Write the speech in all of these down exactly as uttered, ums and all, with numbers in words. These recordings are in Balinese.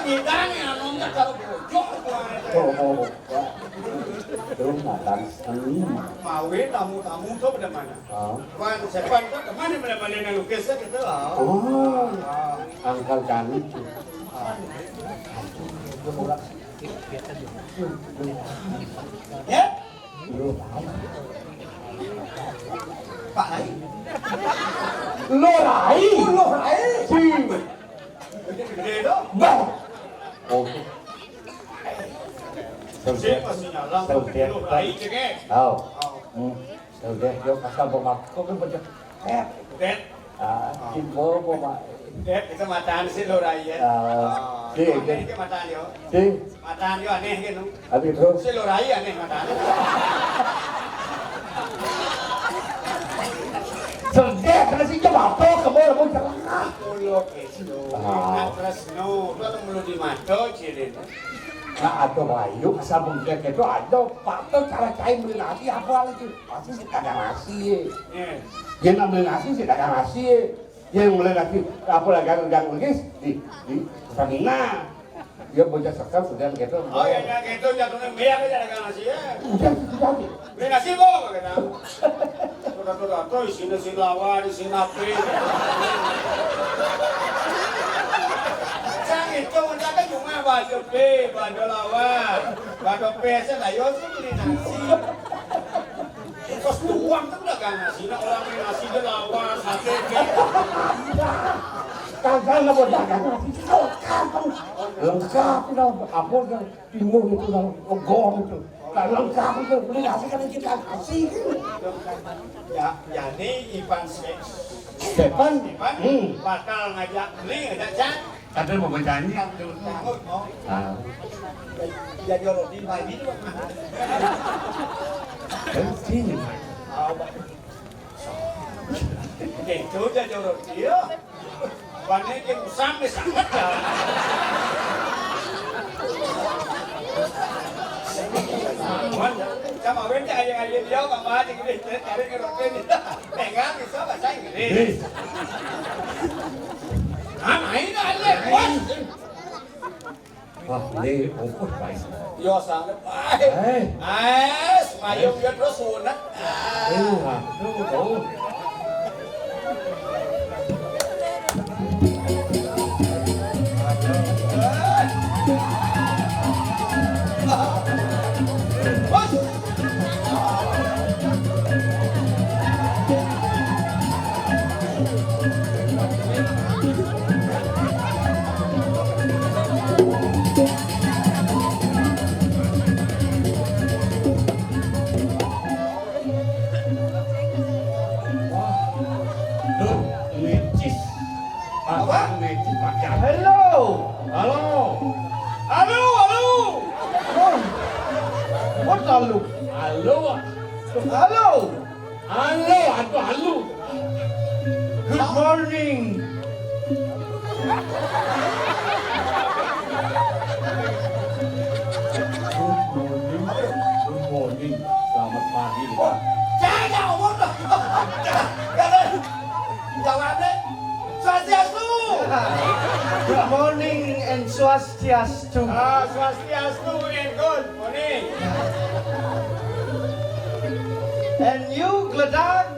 Ngidang ya, ngomongnya kalau bojok, tuh. Oh, oh, oh. Terus makan seni. Mawe tamu-tamu tuh pada mana? Oh. Wan, siapa itu? Kemana pada mana yang lukisnya gitu loh? Oh. Ah. Angkal kami tuh. Ah. Ya? Pak Rai. Lo Rai. Oh, Lo Rai. Si. Gede dong. Bah. Oh. Siapa sih nyalang? Lo Rai, cek, eh. Oh. Oh. Hmm. Udah, yo kasar pemakai kok kan bocah. Eh. Det. Ah, si bobo, Pak. Det, itu mataan si Lora ya. Ah, Oh, si, itu aneh si. Ke mataan yo. Si. Mataan yo aneh ke nu. Habis itu. Si Lora ya aneh mataan. Sedih, karena si jawab apa, kamu mau celaka. Pulau Kesu. Ah. Nak Tresno, kalau belum di mata, cilin. Nah, ada bayu, asal bengkek itu ada, Pak, tuh cara cair beli nasi apa lagi? Pasti si kagak nasi ye. Iya. Dia ngambil nasi si kagak nasi ye. Dia yang mulai nasi, apa lagi yang lagi di di Pertamina. Dia bocah sekar sedang gitu. Oh, ya, ya, gitu, jatuhnya biar aja dagang nasi ya. Udah, udah. Beli nasi, Bang, gitu. Tuh, tuh, tuh, tuh, isinya si lawan, isinya api. Sang itu, udah kan cuma baju P, baju lawan, baju P, saya lah, yo, sih beli nasi. Kos doang kan dagang nasi, nah orang main nasi dia lawan, sate, gitu. Kagak lah mau dagang nasi, lengkap dong. Lengkap dong, apa dong, timun itu dong, legong itu. Nah, lengkap itu, beli nasi kan kita kasih. Ya, jadi Ipan Ste-, Stepan? Stepan Hmm. Bakal ngajak beli, ngajak Cang. Ada mau berjanji. Takut, mau. Ah. Jadi orang di Bali itu mana? Kan sini, Pak. Oh, Pak. Itu jadi orang dia. Bani ke musang deh, sangat ya. Sama wenda aja, aja dia, Pak, Pak, di gede, cari ke rokok ini. Pegang bisa bahasa Inggris. Hei. Ah, main aja, bos. Wah, ini ongkos, Pak. Yo, sangat, Pak. Eh. Eh, semayung dia terus sunat. Eh, waduh, tuh. Wah, Lur, Lecis. Apa? Lecis, Pak. Halo. Halo. Halo, halo. Oh. What halo? Halo. Halo. Halo, aduh, halo. Good morning. Good morning and swastiastu. Ah, swastiastu and good morning. And you, Gledag?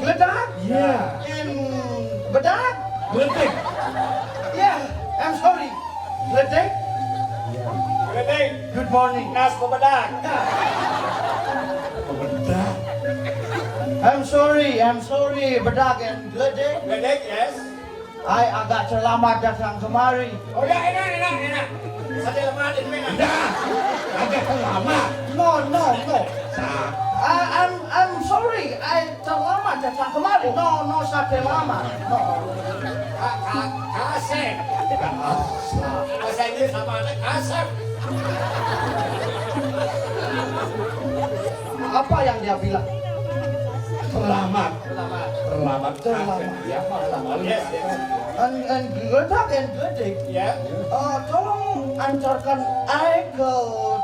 Gledag? Yeah. And Bedag? Gledag. Yeah, I'm sorry. Gledag? Gledag. Good morning. Nas bebedag. Bebedag. I'm sorry, I'm sorry, Bedag and Gledag. Gledag, yes. I agak terlambat datang kemari. Oh ya, enak, enak, enak. Saya lemah, enak. Dah, agak terlambat. No, no, no. I, I'm, I'm sorry. I terlambat datang kemari. No, no, saya terlambat. No. Ka, ka, kasar. Bahasa Inggris apa? Kasar. Apa yang dia bilang? Terlambat. Terlambat. Terlambat. Terlambat. Ya, terlambat. Yes, yes. And, and Gledag and Gledag. Ya. Eh, tolong antarkan I ke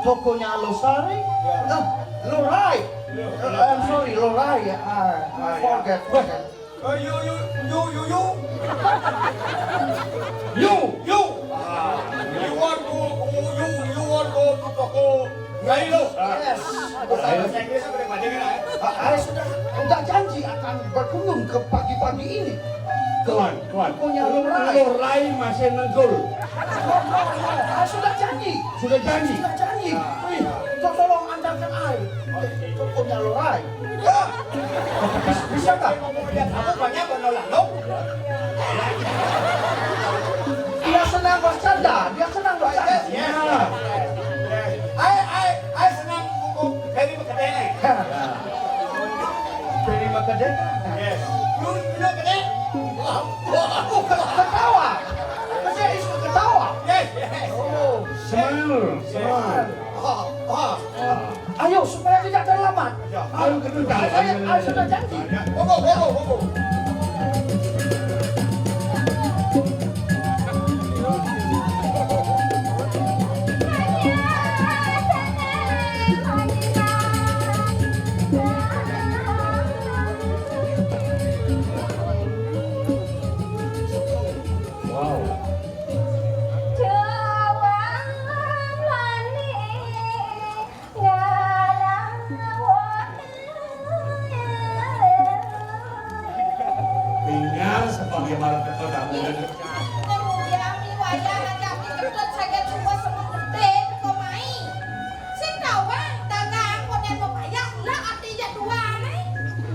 tokonya Losari. Ya. Eh, Lorai. Lorai. Eh, I'm sorry, Lorai. I, I forget, forget. Eh, you, you, you, you, you. You, you. Ah, you want go, you, you want go to toko Milo. Ah. Yes. Bahasa Inggris apa yang panjang, ya? Ah, I sudah, sudah janji akan berkunjung ke pagi-pagi ini. Ke Tuan, Tuan. Tokonya Lorai. Lorai masih negul. No, no, no. I sudah janji. Sudah janji? Sudah janji. Ah. Wih. To-, tolong antarkan I. Tokonya Lorai. Wah. Bis-, bisa nggak? Mau lihat aku banyak, mau nolak, no? Dia senang bercanda, dia senang bercanda. Yes, yes, yes. Ai, ai, ai senang buku dari Mekedek. Dari Mekedek? Yes. You, you know Kedek? Wah, wah, ketawa. Kedek is ketawa. Yes, yes. Oh. Smile, smile. Ah, ah. Ayo, supaya tidak terlambat. Ayo, kita. Saya, saya sudah janji. Bobo, bobo, bobo. Wow. Tinggal sebagaimana kata kamu. Kemudian riwayat aja, aku ketut saja cuma sama gede, kok mai. Sing kawan, dagang, konen mau payah, lah artinya dua nih.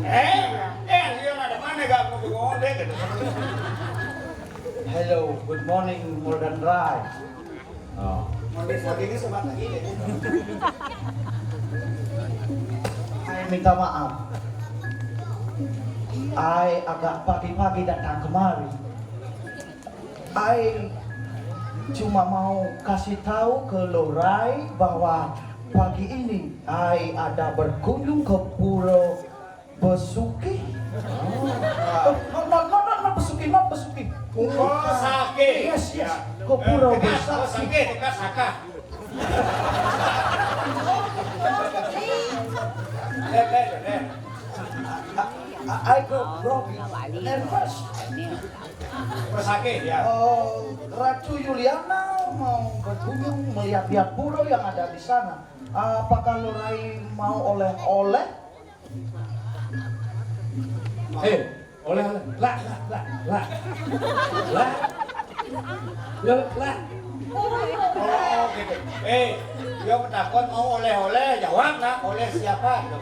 Eh, eh, dia ada mana gak mau ngondek gitu. Hello, good morning, Morgan Rai. Oh. Morning, morning ini semat lagi deh. Saya minta maaf. I agak pagi-pagi datang kemari. I cuma mau kasih tahu ke Lorai bahwa pagi ini I ada berkunjung ke Pura Besuki. Oh. No, no, no, no, not Besuki, not Besuki. Pura Besakih. Yes, yes. Ya. Ke Pura Besakih. Besakih, dekat Sakah. Eh, eh, eh. I, I, I go grogi, nervous. Pesakit, ya. Oh, Ratu Yuliana mau berkunjung melihat-lihat pura yang ada di sana. Apakah Lorai mau oleh-oleh? Eh, oleh-oleh. Lah, lah, lah, lah. Lah. Lah, lah. Oh, gitu. Eh, dia menakut mau oleh-oleh, jawab lah, oleh siapa? Gitu.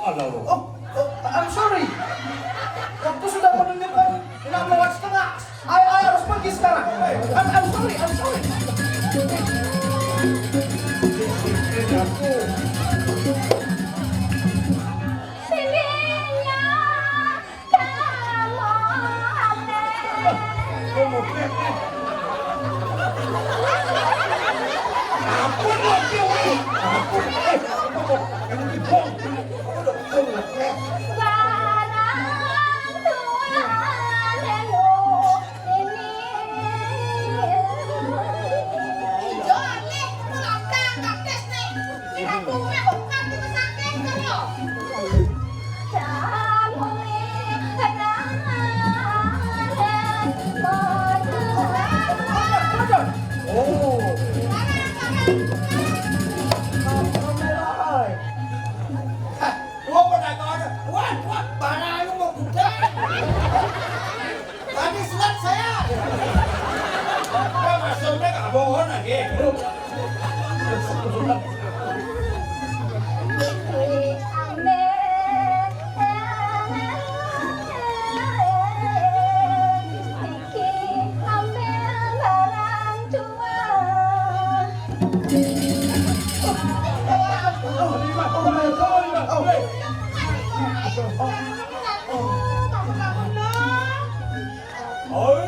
Aduh. Oh, oh, I'm sorry. Waktu sudah menunjukkan enam lewat setengah. Ayo, ayo, harus pergi sekarang. I'm, I'm sorry, I'm sorry. Ampun, Loki, weh. Ampun, eh, ampun, eh, ampun, eh. Oh, bangun, bangun, Long. Oh.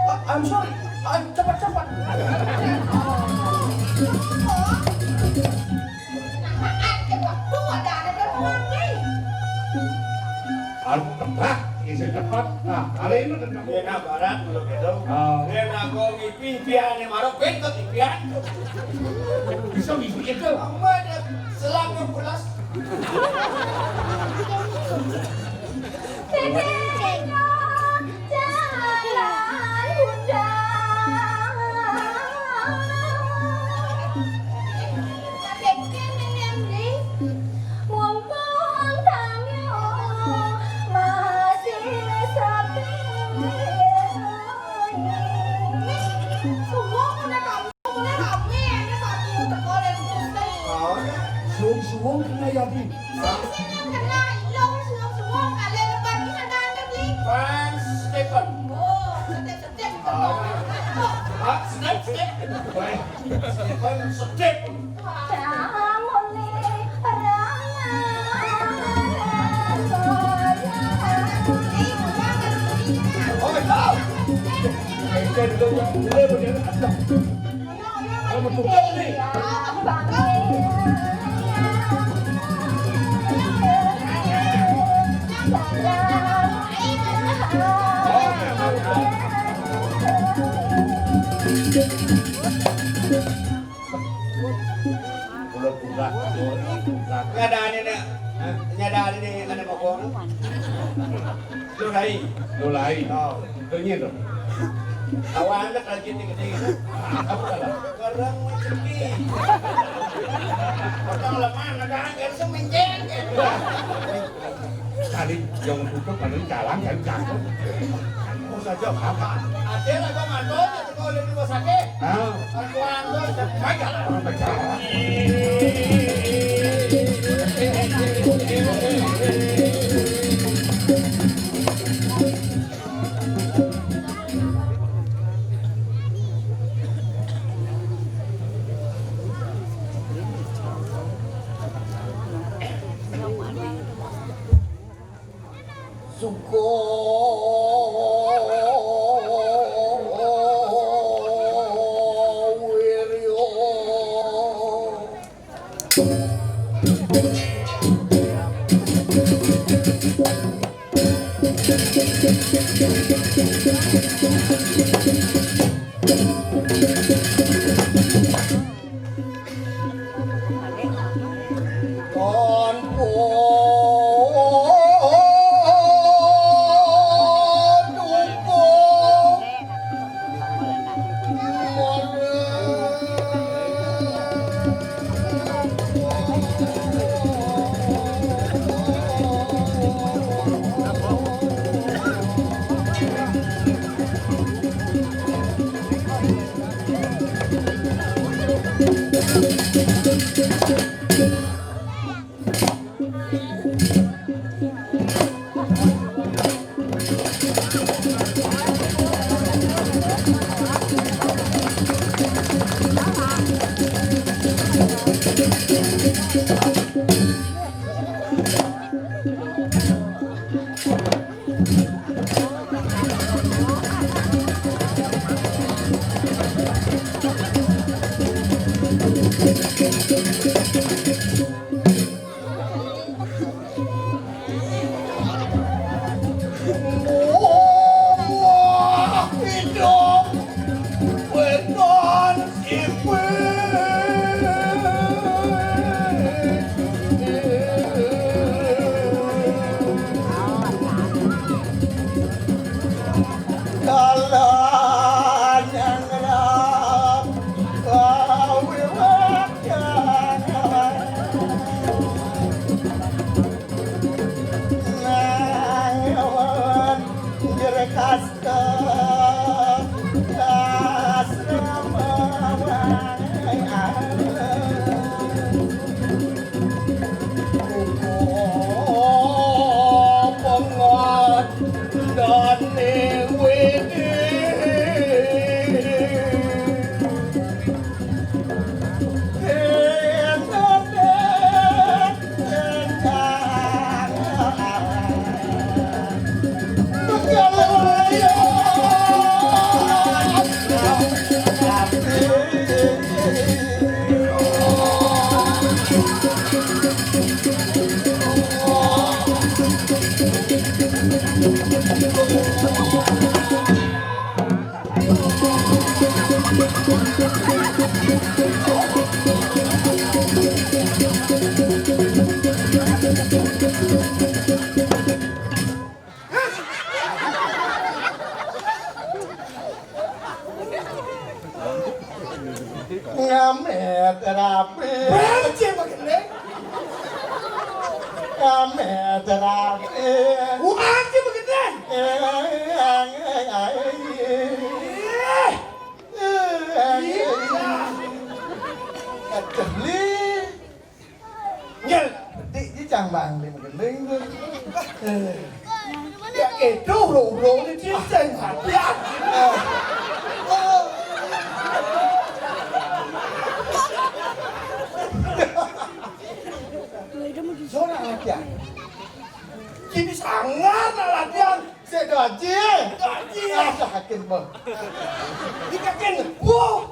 Ah, I'm sorry. Ah, cepat, cepat. Nah, ada waktu, ada, ada orang nih. Anu tebak, isi cepat. Nah, kali ini kan kamu. Iya, nah, barat, belum gitu. Oh. Iya, nah, gua ngipi, impian, nih, marok, bentuk, impian. Bisa ngipi itu. Amat, ya. Selang yang belas. Tete, jalan, Bunda. Tete, neng, neng, neng. Mumpung tanyo masih sepi. Suwung udah kamu, udah rame, ada satu teko dari Kristen. Oh, suwung-suwung kena ya, Di? Sing, sing yang kena, ilung suwung-suwung, kalian lebat ini ada, ada, Bli. Bang Stephen. Oh, sedep-sedep. Oh. Oh. Ah, sedep, sedep. Baik. Stephen sedep. Kula buka, buka. Nyadani nih. Hah? Nyadani nih, ada mokong. Lulai. Lulai. Oh. Betul nyi to. Awan lek lagi tinggi-tinggi. Apa lah? Kereng rezeki. Orang lemah, negara harus menjeng. Kali yang tutup paling jalan kan cakep. Mau saja apa? Ada lah kok mantul, sekolah di rumah sakit. Ah. Aku anu, saya jalan. Orang pacaran. Suko Wiryo. Dalan yang ngelap kawiwatan. Terapi. Berarti begini. Kami terapi. Wah, ki begini. Aduh, Li. Ngel, di, di cang bang, Li, menggending tu. Ya, itu, bro, bro, ni cincin, hati-hati. Zona latihan. Kini sangat nak latihan. Saya gaji, eh. Gaji, eh. Ah, sakit, Bang. Di kaki, wow.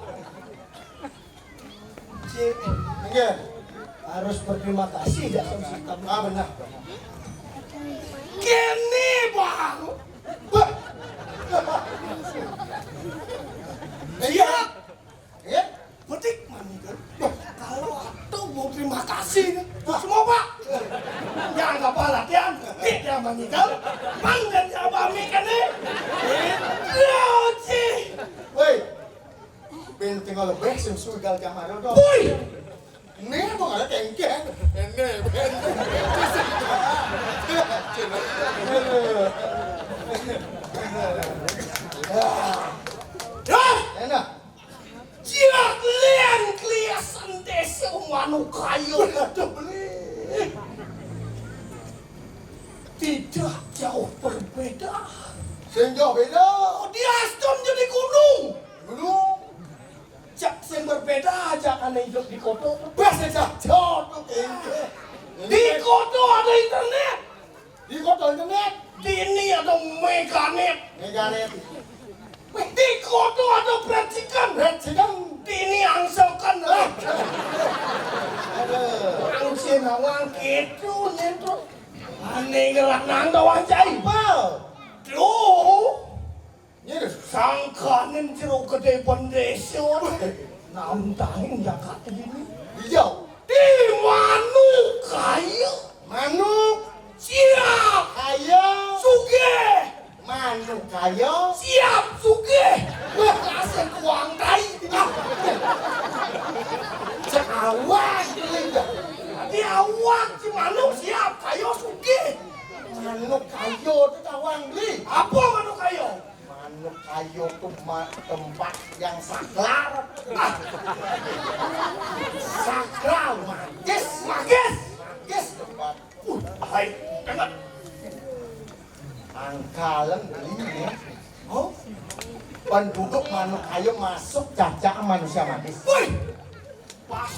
Cik, enggak. Harus berterima kasih, ya, sama si Tam. Ah, benar. Kini, Bang. Bah. Siap. Ya. Betik manikan. Bah, kalau atuh mau terima kasih nih. Bah, semua, Pak. Yang kapal latihan, nih yang manikan. Mang dan si Abah Mik kan nih. Iya, Ci. Woi. Ben tinggal lebih sing sugal jam ada dong. Woi. Ini mau ada kengkeng. Ini, ben. Ya. Enak. Ciak lian kliasan desa manuk kayu. Aduh, beli. Tidak jauh berbeda. Sing jauh beda. Oh, dia Aston jadi gunung. Gunung. Cak sing berbeda aja kan hidup di kota. Bahasa Jawa tuh. Di kota ada internet. Di kota internet. Di ini ada meganet. Meganet. Di kota ada percikan. Percikan. Di ini angsokan. Ah. Aduh. Angsin awang gitu nyentuh. Aneh ngelah nang tawang cai. Apa? Duh. Nyeri. Sangkanin jero gedé bendésa. Namtangin jagat ini. Iya. Di manuk kayu. Manuk. Siap. Kayu. Sugih. Manuk kayu. Siap sugih. Wah, kasih kuang tai. Ah. Cek awak, Bli. Di awak si manuk siap, kayu sugih. Manuk kayu itu tawang, Bli. Apa manuk kayu? Manuk kayu itu ma-, tempat yang sakral. Ah. Sakral, magis. Magis. Magis tempat. Uh, hai, dengar. Angkalan beli ya. Oh, penduduk manuk kayu masuk cacak manusia magis. Woi, pas.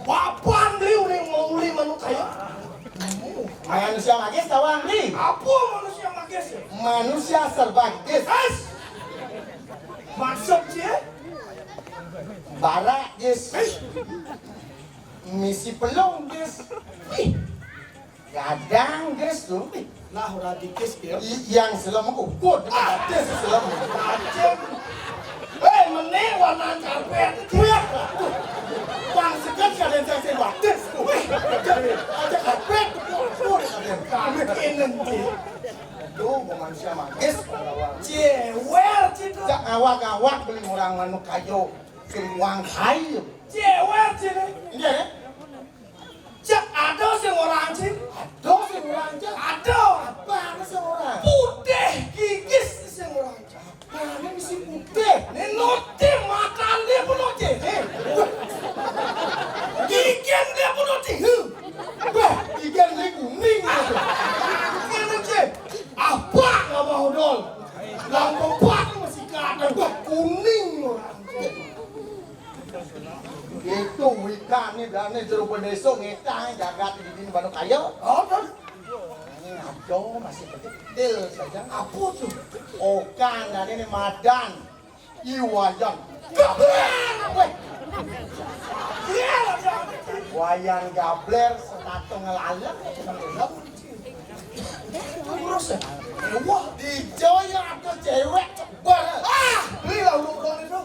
Bapan beli udah mau beli manuk kayu. Manusia magis tawang, Bli. Apa manusia magis? Manusia serba gis. Es. Maksud dia? Barak gis. Eh. Misi pelung gis. Ih. Gadang gis tuh. Ih. Lah, ora dikis, Pil. I-, yang selem ukur, ah, batis selem. Macem. Eh, meni warna karpet. Wah, bang sekat kalian saya batis tuh. Wih, aja, aja karpet. Tuh, kalian. Kami kenen, Ci. Tuh, mau manusia magis, lawan. Cewek, Ci, tuh. Cak ngawak-ngawak beli orang manuk kayu. Sing uang kayu. Cewek, Ci, nih. Iya, ya? Cak ada sing orang, Ci. Ada sing orang, Cak. Ada. Apa ada sing orang? Putih gigis sing orang, Cak. Apa ada mesti putih? Ini note matan dia pun note. Eh. Gigian dia pun note. Huh. Bah, gigian dia kuning. Kuning, Ci. Apa nggak mau dol? Lampu empat masih kadang. Bah, kuning orang. Itu wikane dane jero pendesa ngetang jagat iki manuk kayu. Apa? Aduh, masih kecil saja. Apa tuh? Okan dane ne madan. Iwayan. Weh. Iya, Wayan gabler setatung ngelalek. Terus ya? Wah, di Jawa yang ada cewek cebar. Ah, beli lah urung-urung itu.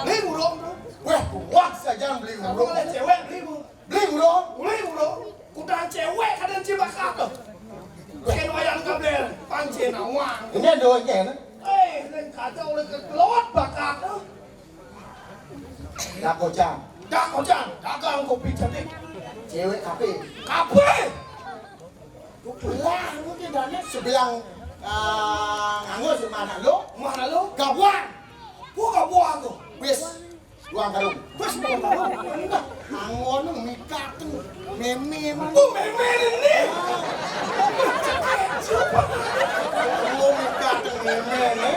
Beli urung tuh. Wah, kuat saja beli urung. Kalau ada cewek beli bu. Beli urung. Beli urung. Kuda cewek kadang cibak apa? Ken wayang kabel, panci nawang. Ini ada aja, nah. Eh, ken kata oleh kekelot bakal. Dak Ojang. Dak Ojang, dagang kopi cantik. Cewek kape? Kape? Lah, lu ki dane sebelang, ah, nganggo sing mana lu? Mana lu? Gabuan. Gua gabuan tuh. Wis, duang karung. Wis, duang karung. Enggak. Anggon mikaten. Meme emang. Oh, meme ini. Lu mikaten meme ne.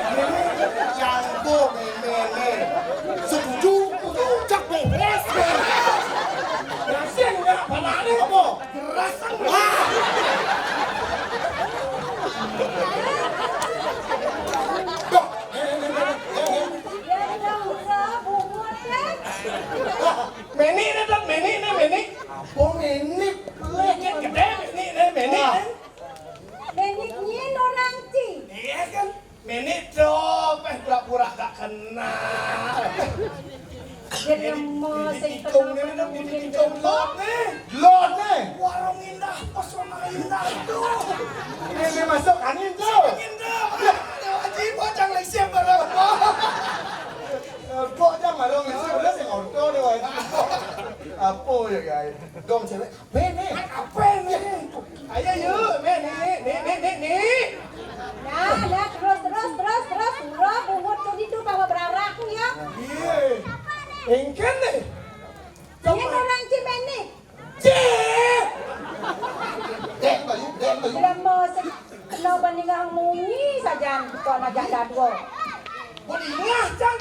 Yang gua meme ne. Setuju. Cak beres. Berhasil enggak? Mana nih? Apa? Gerasang. Wah. Doh. Ya, ya, ya, bungut, ya. Meni ne, Dot, meni ne, meni. Apa meni? Leket gede meni ne, meni ne. Meni nyin orang ci. Iya kan? Meni do, peh pura-pura gak kenal. Jadi mau sing tikung ne, Dot, jadi tikung lot ne. Lot ne. Warung indah, pesona indah tuh. Ini masuk angin tuh. Indah. Aduh, Haji, bocang lagi siap bareng. Bocang malu ngisi udah sing orto deh, Haji. Apa ya, guys? Dong cewek, apa ini? Apa ini? Ayo yuk, men, nih, nih, nih, nih, nih. Nah, nah, terus, terus, terus, terus. Terus, bungut tuh itu bawa berarak ya. Iya. Engken nih. Ini orang Cimenik. Cih! Dek, Bayu, dek, Bayu. Bila mau se-, kena bandingan munyi saja kok ngajak dadua. Mun ingat, Cang,